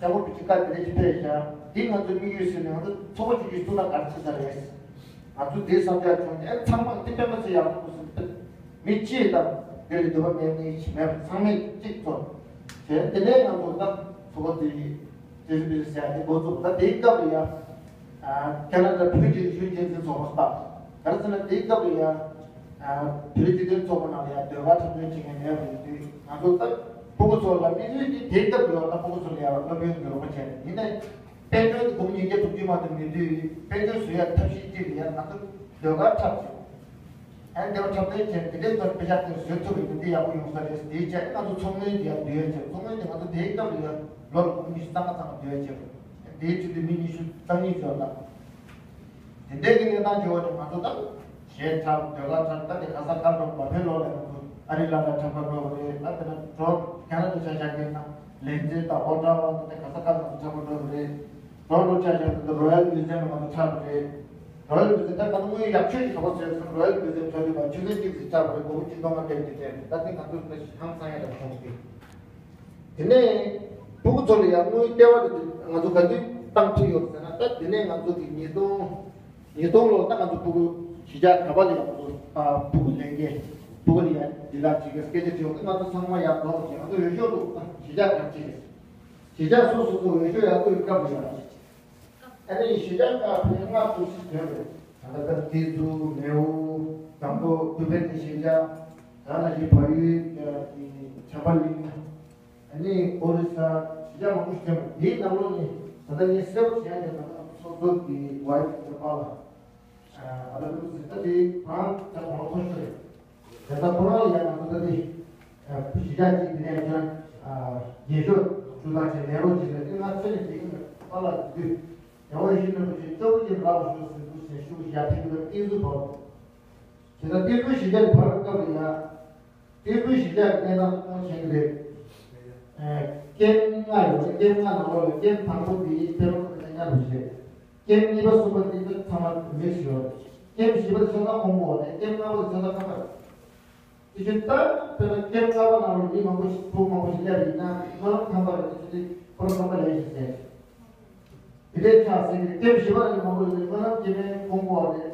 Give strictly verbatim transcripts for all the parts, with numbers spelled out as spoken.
ཡག་པོ་བྱེད་ཀ་དེ་རེད་ཅིག་ཕེབས་ཤག་འདི་ང་ཚོའི་དམིགས་ཡུལ་ཟེར་ནས་ང་ཚོ་ཚོགས་པ་ཆུང་ཆུང་ཚོ་ལ་ག་རེ་བྱེད་ས་རེད། ང་ཚོ་དེ་བསམ་འཆར་བྱུང་ནས་ཨེ་ཚང་མ་དེ་སྤེལ་མ་ཚེ་ཡག་པོ་ཟེར་མི་གཅིག་དང་དེ་ལས་འདོད་པ་མེད་ནི་ཞིག་མེད་པར་ཚང་མས་གཅིག་ཚོར་བྱས། དེ་ནས་ང་ཚོ་ད་ཚོགས་པ་དེ་ཡི་དེ་རིམ་པས་ཟེར་ཡག་དེ་འགོ་བཙུགས། ད་དེའི་སྐབས་ལ་ཡ་ཁེ་ན་ཌ་བོད་ཀྱི་རིག་གཞུང་གཅེས་འཛིན་ཚོགས་པ་ལྟ། ག་རེ་ཟེར་ན་དེའི་སྐབས་ལ་ཡ་བོད་རིགས་སྤྱི་མཐུན་ཚོགས་པ་ནང་ལ་ཡ་ཟློས་གར་འཁྲབ་སྟོན་བྱེད་མཁན་མེད་པ་ཡིན་དུས་ང་ཚོ་ད་ཕྲུ་གུ་ཚོ་ལ་དམིགས་ཡུལ་དེ་དེའི་སྐབས་ལ་ཡ་ད་ཕྲུ་གུ་ཚོ་ལ་ཡ་སློབ་ཡོན་གྱི་རོགས་པ་བྱས་ནས་ཡིན་ནའི། དཔལ་འབྱོར་འབུམ་ཉིས་བརྒྱ་དྲུག་ཅུ་མ་གཏོགས་མེད་དུས་དཔལ་འབྱོར་བཟོ་ཡ་ཐབས་ཤེས་གཅིག་ལ་ཡ་ང་ཚོ་ཟློས་གར་འཁྲབ་བྱས། ཨ་ནི་དེ་བ་འཁྲབ་སྟོན་བྱས་དེ་འདྲའི་ཐོག་དཔེ་ཆ་དེ་བཟོ་ཐུབ་པའི་དེ་ཡག་པོ་ཡོང་ས་རེད། དེའི་ཆ་ང་ཚོ་ཚོགས་མི་དེ་ཡ་བསྡུ་ཡ་བྱས། ཚོགས་མི་དེ་ང་ཚོ་དེའི་སྐབས་ལ་ཡ་ལོ་ལ་སྐུ་མི་ཉི་ཤུ་རྩ་ལྔ་ཙམ་བསྡུ་ཡ་བྱས། དེའི་ཚུལ་དུ་མི་ཉི་ཤུ་རྩ་གཉིས་ཙམ་ལ། དེ་འདྲའི་གི་གནས་སྟངས་བྱུང་བ་ནི་ང་ཚོ་ད་གཞས་འཁྲབ་ཟློས་གར་འཁྲབ། ད་དེ་ག་ས་ག་འགྲོ་བ་ཕན་ལོ་ལ་ང་ཚོ་ཨ་རི་ལ་ལ་འཁྲབ་ག་འགྲོ་བ་རེད། ད་དེ་ན་འགྲོ་ཁེ་ན་ཌ་ཆ་བཞག་གི་ན་ལེན་ཛེ་དང་ཨོ་ཊ་ཝ་ད་དེ་ག་ས་ག་ང་ཚོ་འཁྲབ་ག་འགྲོ་བ་རེད། ཊོ་རོན་ཊོ་ཆ་བཞག་ན་ད་རོ་ཡལ་མིའུ་ཛི་ཡམ་ལ་ང་ཚོ་འཁྲབ་པ་རེད། རོ་ཡལ་མིའུ་ཛི་ཡམ་ད་ང་ཚོ་དངུལ་ཡག་ཤོས་ཀྱི་ག་པར་བཟོས་སོང་། རོ་ཡལ་མིའུ་ཛི་ཡམ་འཁྲབ་དུས་ཆུ་ཚོད་གཅིག་ཙམ་འཁྲབ་པ་རེད། སྒོར་མོ་ཆིག་སྟོང་ལྔ་བརྒྱ་དེ་སྤྲད་རེད། ད་དེ་ང་ཚོ་ད་ཧང་སང་ཡ་ད་མཐོང་གི། དེ་ནས་ཕྲུ་གུ་ཚོ་ལ་ཡང་དངུལ་སྟེར་བ་དེ་ང་ཚོ་ག་དུས་བཏང་ཐུབ་ཡོད་ཟེར་ན། ད་དེ་ནས་ང་ཚོ་གི་ཉིས་སྟོང་ཉིས་སྟོང་ལོ་ད་ང་ཚོ་ཕྲུ་གུ་གཞིས་ཆགས་ག་པ་ལ་ཡང་ང་ཚོ་ཕྲུ་གུ་ལེན་གྱི་ཕྲུ་གུ་ལ་ཡང་འདི་ལ་བྱེད་ཀྱི་སྐད་ཆ་དྲི་བ་ང་ཚོ་ཚང་མ་ཡར་འཛོམས་ཀྱི་ང་ཚོ་འོས་ཤོག་བླུགས་ད་གཞིས་ཆགས་ག་བྱེད་ཀྱི་གཞིས་ཆགས་སོ་སོ་སོ་འོས་ཤོག་ཡར་བླུགས་སྐབས་ལ་ཡང་ཨ་ནི་གཞིས་ཆགས་ཁག་ཕལ་ལྔ་དྲུག་ཅིག་ཐོན་པས། ད་ལྟ་ཏི་ཛུ་མེའོ་དང་པོ་ཀུ་པེ་ཏི་གཞིས་ཆགས། ད་ནང་བཞིན་བལ་ཡུལ་ཆམ་པ་གླིང་། ཨ་ནི་ཨོ་རི་ས་གཞིས་ཆགས་མང་པོ་ཞིག་ཐོན་པ་དེའི་ནང་ལོགས་ནས་ད་ལྟ་ངས་གསལ་པོ་བྱས་ཡོད་ན་སོ་སོ་གི་ཝའི་ཕི་ནེ་པཱལ་ལ་ཨ་ལ་ལུ་ཟི་ད་དེ་ཁོ་རང་ད་གོང་ལ་མཐོ་ཤོས་རེད། དེ་ད་ཁོ་རང་ལ་ཡང་ང་ཚོ་ད་དེ་གཞིས་ཆགས་གཅིག་དེ་ནས་ཁྱོད་རང་རྒྱན་ཤོག་ཞུ་དང་བྱས་ལེན་རོགས་བྱེད་ལ་དེ་ང་ཚོ་ནས་དེ་གི་པཱལ་ལ་དེ་དུས་རྒྱལ་བ་ཡིད་བཞིན་ནོར་བུ་ཞེས་སྐྱོ་པོ་ཅིག་རག་ཞུ་ཟིན་འདུག་ཟེར་ཤུགས་ཡ་ཕན་གྱི་ཏི་ཛུ་བབ། དེ་ལྟར་ཏི་ཛུ་གཞིས་ཆགས་ཀྱི་བར་སྐབས་ལ་ཡ། ཏི་ཛུ་གཞིས་ཆགས་ཀྱི་གནས་སྟངས་ཐུགས་མཁྱེན་གྱི་རེད། ཀེམ་ལྔ་ཡོད་རེད། ཀེམ་ལྔ་ནང་ལོགས་ལ་ཀེམ་དང་པོ་དེ་ཕལ་པ་ཁོ་ན་ཉར་བ་ཞིག་ཀེམ་གཉིས་པ་གསུམ་པ་དེ་ཚོ་ཚང་མ་མིག་སི་ཡོད་རེད། ཀེམ་བཞི་པ་དེ་ཆ་ཚང་ཀོང་པོ་རེད། ཀེམ་ལྔ་པ་དེ་ཆ་ཚང་ཁམས་པ་རེད། དེ་བཞིན་ད་དཔེར་ན་ཀེམ་ལྔ་པ་ནང་ལ་མི་མང་པོ་ཞིག་ཕྲུ་གུ་མང་པོ་ཞིག་སླེབས་ཡིན་ན་སྨོན་ལམ་ཁང་པ་རེད། དེ་ཚོ་དེ་ཁོ་རང་ཁང་པ་ལེན་ཞིག་ཟེར། དེ་འདྲའི་ཆགས་ཟིན་གྱི་ཀེམ་བཞི་པ་ནས་མང་པོ་ཡོད་ནས་སྨོན་ལམ་སྐྱེ་དམན་ཀོང་པོ་རེད།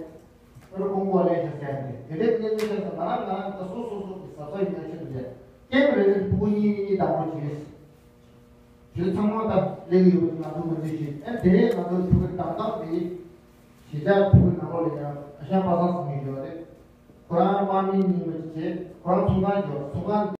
ཨ་རོ་ཀོང་པོ་ལེན་ཞིག་ཟེར་ནས་དེ་འདྲའི་གནས་ཚུལ་ཆགས་སོང་། ང་རང་ང་རང་ད་སོ་སོ་སོ་གི་བཟའ་ཚོ་ཡིན་ན་ཆེད་དུ་བྱས་ཀེམ་རེ་རེ་ཕྲུ་གུ་གཉིས་གཉིས་གཉིས་དང་པོ་བྱས། དེ་ཚང་མ་ད་སླེབས་ཡོད་པ་ང་ཚོ་མ་འཛིན་ཞིག་ཨ་དེ་ང་ཚོ་ཕྲུ་གུ་དང་ཐོག་དེ་གཞིས་ཆགས་ཕྲུ་གུ་ནང་ལོགས་ལ་ཡང་ཨ་ཞང་པ་སངས་ཟེར་མི་ཡོད་རེད། ཁོ་རང་དམག་མི་རྙིང་པ་ཅིག་བྱས། ཁོ་རང་ཚོང་ཁང་ཡོད། ཚོང་ཁང་